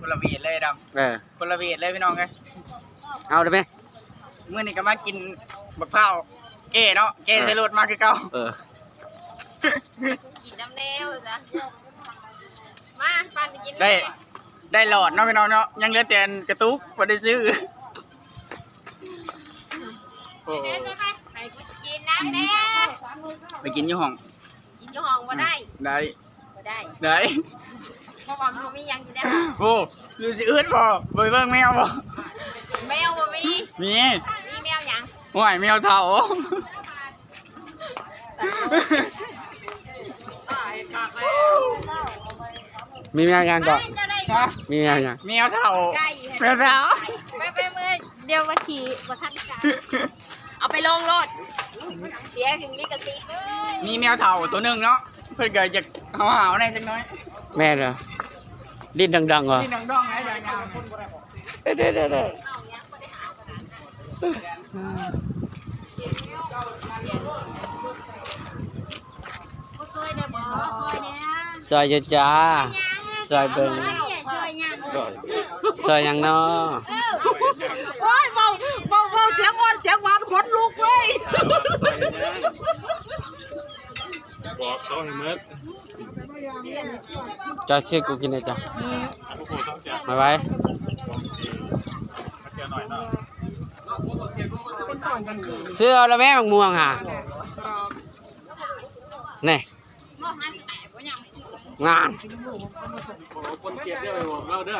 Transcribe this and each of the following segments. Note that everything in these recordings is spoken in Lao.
ຄົນລະເວດເລີຍດຳ ເອີ ຄົນລະເວດເລີຍພີ່ນ້ອງເອີຍ. ເອົາເດ້ແມ່ ມື້ນີ້ກໍມາກິນບັກພ້າວແກ່ເນາະ ແກ່ໃສ່ລົດມາຄືເກົ່າ. ເອີ ກິນນຳແລ້ວຊະ ມາ ປານໄປກິນ ໄດ້ ໄດ້ຫຼອດເນາະພີ່ນ້ອງເນາະ ຍັງເຫຼືອແຕ່ກະຕຸກບໍ່ໄດ້ຊື້. ໂອ້ ໄປ ໄປ ໄປ ໄປກິນນຳແດ່ ໄປກິນຢູ່ຫ້ອງ ກິນຢູ່ຫ້ອງບໍ່ໄດ້ ໄດ້ ບໍ່ໄດ້ ໄດ້ ເພາະວ່າມັນບໍ່ມີຫຍັງຢູ່ໃນຫ້ອງ. ໂອ້ ຢູ່ຊິອຶດບໍ່ ໄປເບິ່ງແມວບໍ່? ແມວບໍ່ມີ ມີ ມີແມວຫຍັງ? ໂອ້ຍ ແມວເຖົ້າ. ມີແມວຫຍັງເກາະ? ຮະ? ມີແມວຫຍັງ? ແມວເຖົ້າ ໄກ່ ແມວເຖົ້າ ໄປ ໄປ ເມື່ອດຽວວ່າຂີ່ບໍ່ທັນການ ເອົາໄປລົງໂລດ ເສຍລິຂະສິດເລີຍ. ມີແມວເຖົ້າໂຕໜຶ່ງເນາະ ເພິ່ນກໍຢາກຫ້າວໆແດ່ຈັກໜ້ອຍ. ແມ່ນເດີ ດິ້ນດັງໆວ່າ ດິ້ນດັງໆໃຫ້ຍາວໆ. ເດ້ໆໆ ຊ່ອຍແດ່ບໍ່ ຊ່ອຍແດ່ ຊ່ອຍຢູ່ຈ້າ ຊ່ອຍຫຍັງ ຊ່ອຍເບິ່ງ ຊ່ອຍຫຍັງ ຊ່ອຍຫຍັງເນາະ? ໂອ້ຍ ເວົ້າ ເວົ້າ ເວົ້າສຽງອ່ອນສຽງຫວານ ຂົນລຸກເວີຍ. ບອກເຂົາໃຫ້ໝົດ ເຈົ້າຊິກູກິນເດ້ເຈົ້າ ໄວໆ ຊື້ເອົາລະແມ່ ໝາກມ່ວງຫາ ແນ່ ງານ ຄົນເກັບເດີ ບອກເຮົາເດີ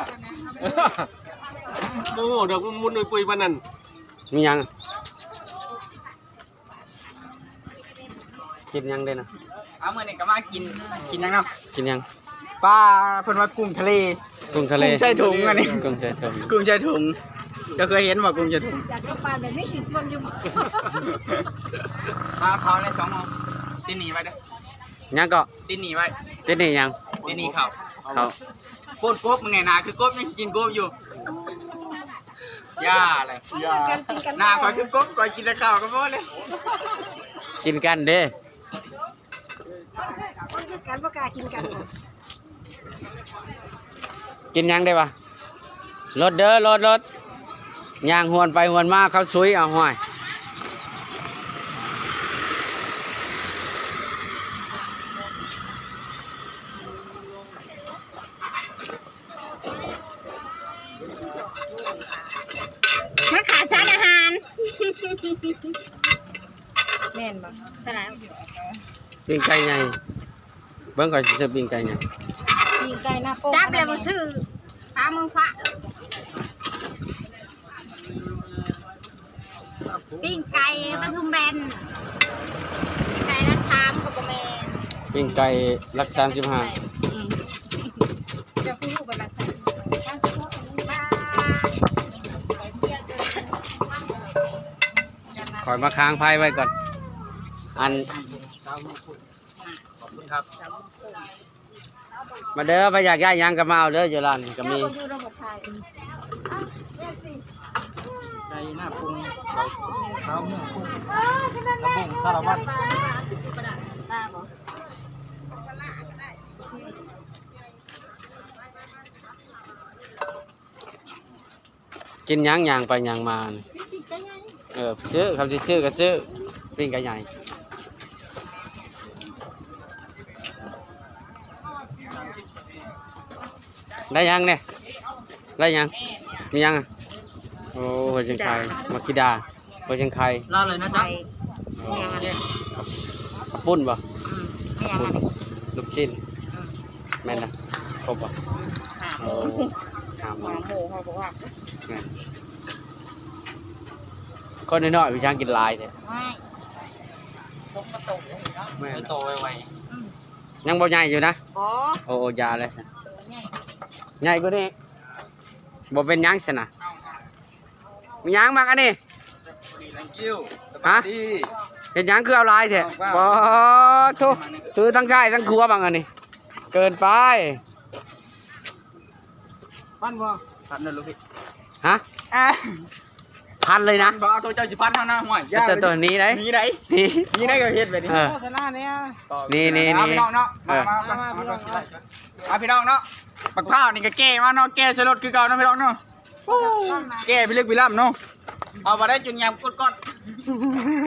ບໍ່ຮູ້ດອກ ມັນໝຸນປຸຍປານນັ້ນ ມີຫຍັງ? ກິນຫຍັງເດ້ນະ? ເອົາ ມື້ນີ້ກໍມາກິນ ກິນຫຍັງເນາະ? ກິນຫຍັງ? ປາ ເພິ່ນວ່າກຸ້ງທະເລ ກຸ້ງທະເລ ກຸ້ງໃສ່ຖົງອັນນີ້ ກຸ້ງໃສ່ຖົງ ກຸ້ງໃສ່ຖົງ. ເຈົ້າເຄີຍເຫັນບໍ່ກຸ້ງໃສ່ຖົງ? ຢາກກັບບ້ານແບບມີຊິນສ່ວນຢູ່ບໍ່? ມາເອົາເຂົ້າໃນສອງໝໍ້ ຕິດໜີ້ໄວ້ເດີ. ຫຍັງເກາະ? ຕິດໜີ້ໄວ້. ຕິດໜີ້ຫຍັງ? ຕິດໜີ້ເຂົ້າ ເຂົ້າ. ໂພດກົບ ມຶງແນ່ ໜ້າຄືກົບ ຍັງຊິກິນກົບຢູ່. ຢ່າເລີຍ ຢ່າ ໜ້າຂ້ອຍຄືກົບ ຂ້ອຍກິນແຕ່ເຂົ້າກໍພໍເລີຍ. ກິນກັນເດ້ ຄົນຄືກັນບໍ່ກ້າກິນກັນ. ກິນຫຍັງໄດ້ວະ? ລົດເດີ ລົດ ລົດ ຍ່າງຫວນໄປຫວນມາ ເຂົາຊຸຍເອົາ ຫ້ວຍ. ມັນຂາດສານອາຫານ ແມ່ນບໍ່? ສະຫຼາຍ ປີ້ງໄກ່ໃຫຍ່ ເບິ່ງ ຂ້ອຍຊິຊື້ປີ້ງໄກ່ໃຫຍ່ ປີ້ງໄກ່ໜ້າໂປ້ ຈັບແລ້ວບໍ່ຊື້ ພາເມືອງຟ້າ. ປີ້ງໄກ່ປະທຸມແບນ ປີ້ງໄກ່ລະສາມກໍບໍ່ແມ່ນ ປີ້ງໄກ່ຫຼັກສາມສິບຫ້າ. ອືມ ເຈົ້າຄືຮູ້ບໍ່ຫຼັກສາມສິບຫ້າ? ຂ້ອຍມາຄ້າງໄຟໄວ້ກ່ອນ ອັນ ຂອບຄຸນຄັບ. ມາເດີ ໃຜຢາກໄດ້ຫຍັງກໍມາເອົາເດີ ຢູ່ຮ້ານນີ້ກໍມີ. ໄກ່ໜ້າປຸງ ເຂົ້າໝູກຸ້ງ ລະບົງສາລະວັດ. ກິນຫຍັງ ຍ່າງໄປຍ່າງມານີ້? ເອີ ຊື້ ຄັນຊິຊື້ກໍຊື້ ປີ້ງໄກ່ໃຫຍ່. ໄດ້ຫຍັງນີ້? ໄດ້ຫຍັງ? ມີຫຍັງ? ໂອ້ ຫົວຊິງໄຄ ໝາກຂີ້ດາ. ບໍ່ຍັງໄຂ່ ລາວເລີຍນະ ໄຂ່ ອໍ ຫຍັງອັນນີ້? ປຸ້ນບໍ່? ອືມ ຫຍັງອັນນີ້? ປຸ້ນ ລູກຊີ້ນ ອືມ ແມ່ນນະ ຄົບບໍ່? ຫ້າໂມງ ໂອ້ ຫ້າໂມງ ຫ້າໂມງເຮົາບໍ່ວ່າງ ແມ່ນ ຄົນນ້ອຍໆ ໄປຊ່າງກິນຫຼາຍແທ້ ແມ່ນ ໂຕໄວໆ ອືມ ຍັງບໍ່ໃຫຍ່ຢູ່ນະ ບໍ່ ໂອ້ ຢ່າແລ້ວຊັ້ນ ໃຫຍ່ ໃຫຍ່ກວ່ານີ້ ບໍ່ເປັນຫຍັງຊັ້ນນະ. ມີຫຍັງມັກອັນນີ້? ຮະ? ເຮັດຫຍັງຄືເອົາຫຼາຍແທ້? ປາໂທ້ ຖືທັງຊ້າຍທັງຂວາບັງອັນນີ້ ເກີນໄປ. ພັນບໍ່? ພັນເດີລູກພີ່. ຮະ? ພັນເລີຍນະ? ບໍ່ ໂຕເຈົ້າຊິພັນເຮົານະ ຫ້ວຍ ຢ່າ ໂຕ ໂຕ ໜີໄດ໋ ໜີໄດ໋ ໜີໄດ໋ ກໍເຮັດແບບນີ້ ເອີ ໂຄສະນາແດ່ ນີ້ໆໆ ເອົາ ພີ່ນ້ອງເນາະ ເອີ ມາ ມາ ມາ ມາ ມາ ພີ່ນ້ອງເນາະ. ບັກພ້າວນີ້ກໍແກ່ມາເນາະ ແກ່ໃສ່ລົດຄືເກົ່າເນາະພີ່ນ້ອງເນາະ. ໂອ້ ແກ່ພິລຶກພິລ່ຳເນາະ ເອົາບໍ່ໄດ້ຈົນຍາມກົດກ່ອນ.